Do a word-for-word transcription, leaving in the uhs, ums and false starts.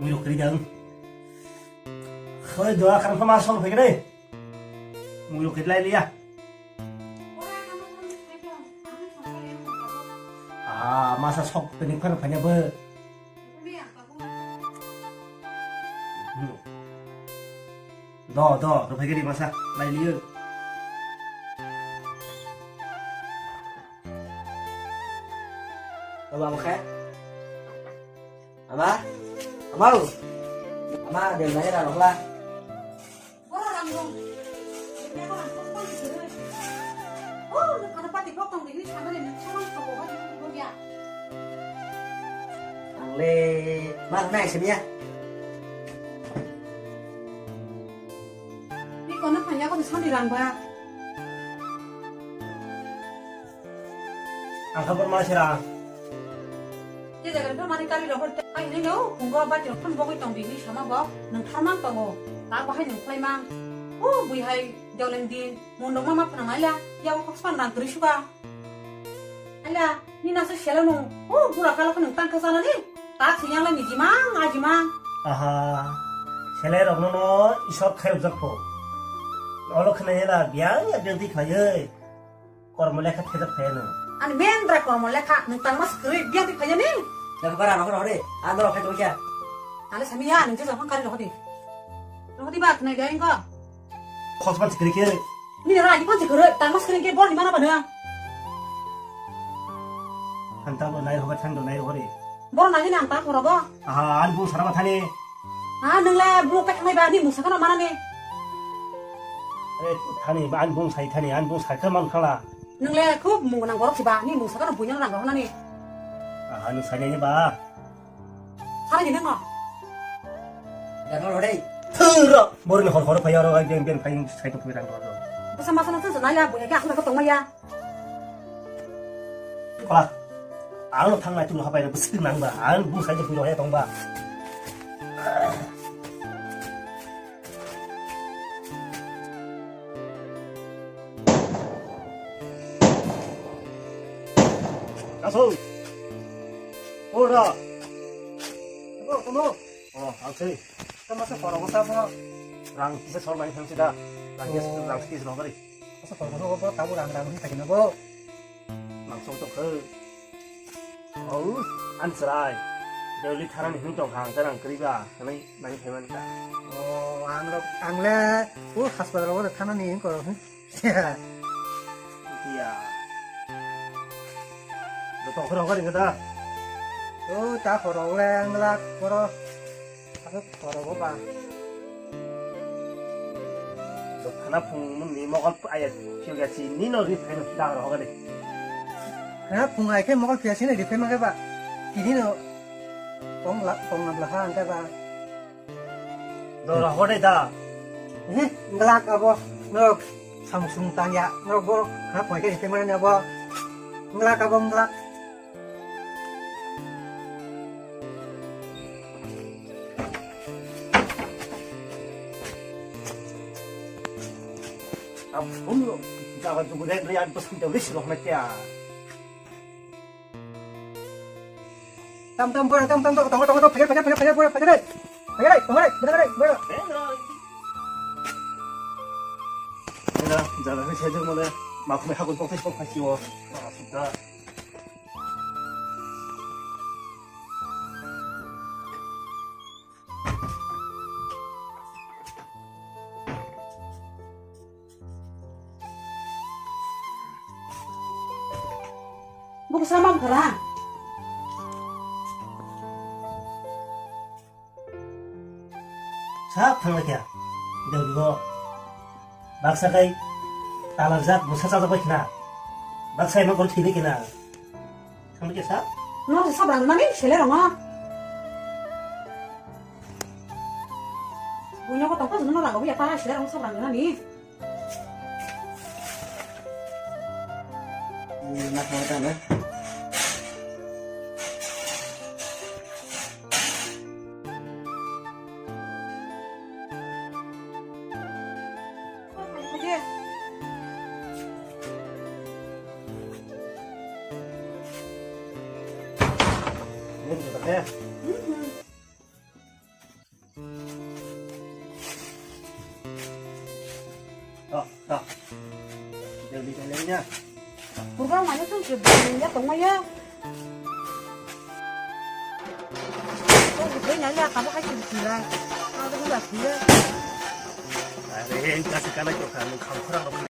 Mui rok kiri dang. Khoi doa khan ma song phai kre. Mui rok kiri lai liya. Ah, masa sok tini phar phanya bo. Do, do, rok phai kiri masa lai liyo. Baba, mo khe? Ama? Ama o? Ama, de nai ra rokla. Bora rang dong. Bora rang dong, bora rang dong. Oh, nang kana pati kok tong dini, sama ni nang sama ni kok bora rang dong ya. Ang le, mar nai sini ya. Ni kono phanya ko sandi rang ba. Ang kha borma sira. Je jaga to mani kari rohor te ai ni no, phungo ba ti phun bogwi tong di ni sama bo, nang tharmang tongo. Ta bahai nang khlai mang. O bui hai joleng din, mondok mama phana maila, ya o khospan rang kri suka. Aila, ni nasa selo nung, o bura kala ko nang tang kha sana ni. Ta siyang la ni jimang, a jimang. Aha, sele rok no no isor khairok jak pho. Olo khna yela biang ya biang di khlai. Kormo lekha thejak phai nw. Ani mendra kormo lekha, nwng tangma swkri biya di phai ni? Lekha bara nokho rohori, andro khai tongkha. Ale sami ya, nwng jesa phang kari rohori. Rohori ba, tnai biya ingko. Khospan swkri khe. Ni ra, ani pon swkri, tangma swkri khe bor ni mana bana. Hanta bo nai rohori, thang do nai rohori. Bor nangni nang ta khoro bo. Aha, ani bung sara ba thani. Ha, nung le bung pek nai ba, ni mungsa kano mana ni. Eh, thani ba, ani bung sai thani, ani bung sai khe man khala. Nung le khub mung nang borok si ba, ni mungsa kano buino nang rohna ni. Aha, nung sai nai ba. Sara ni nung. Jangan lo dei. Thura, bor ni hor hor phai aro, ben ben phai sai to phai rang ro. Basa masa na sa nai la, buino khe aku tong maya. Kola, ang no thangnai tulu habai no bwswk nang ba, ang bung sai je bui roya tong ba. Kaso. Ora. Ko kono. Oh, ang sei. Tama sa poro ko sa mo. Rang kisa sol mai thang sida. Rang kisa, rang kisa no bari. Asa kormo sogo bo tabuk rang rang hwnwi sakino bo. Nang song tong khe. Au, an chwrai. Delhi thanani hwn tong kha, ang ta nang kwrwi ba, hwnwi nai phai man kha. O, ang rok, ang le, o hospital rogo thanani hwn koro hwn. Iya. Bo tong khe rok ring da. O, ta khorok le ang glak koro. Abo khoro bo ba. Khana phung ni mokol ayat phiya si ni no ri phai no da ro ga de. Khana phung ai khe mokol phiya si ni ri phai ma khe ba. Tini no tong la tong na bla ha ang khe ba. Do ro ho de da. He, glak abo no samsung tang ya no bo khana phung ai khe ri phai ma ne abo. Glak abo glak. Ampun lo, jaga jugu dek rian pesan jauh sih loh nak ya. Tam tam bora tam tam tam tong tong tong pajar pajar pajar pajar bora pajar deh. Pajar deh, pajar deh, pajar deh, pajar deh. Ini jaga ni saya jauh mana, mak me hakun tong tong tong kasih wo. Sudah. Buku sama buku lah. Sak thanglaikha. Deulo. Baksa kai talarjak, bwsa chajak bai khna. Baksa ima gol thwi bai khna. Thanglaikha sak. No sab rang mani sele rong. Buino ko tongkha jeno rang ya ta sele rong sab rang mani. To, to. Jodi kailaina. Kurang mana tuh jodi ya tong ya. Kok gue nanya kamu kasih bilang. Aku nggak bilang. Are, kasih kana kok kamu kamu kurang.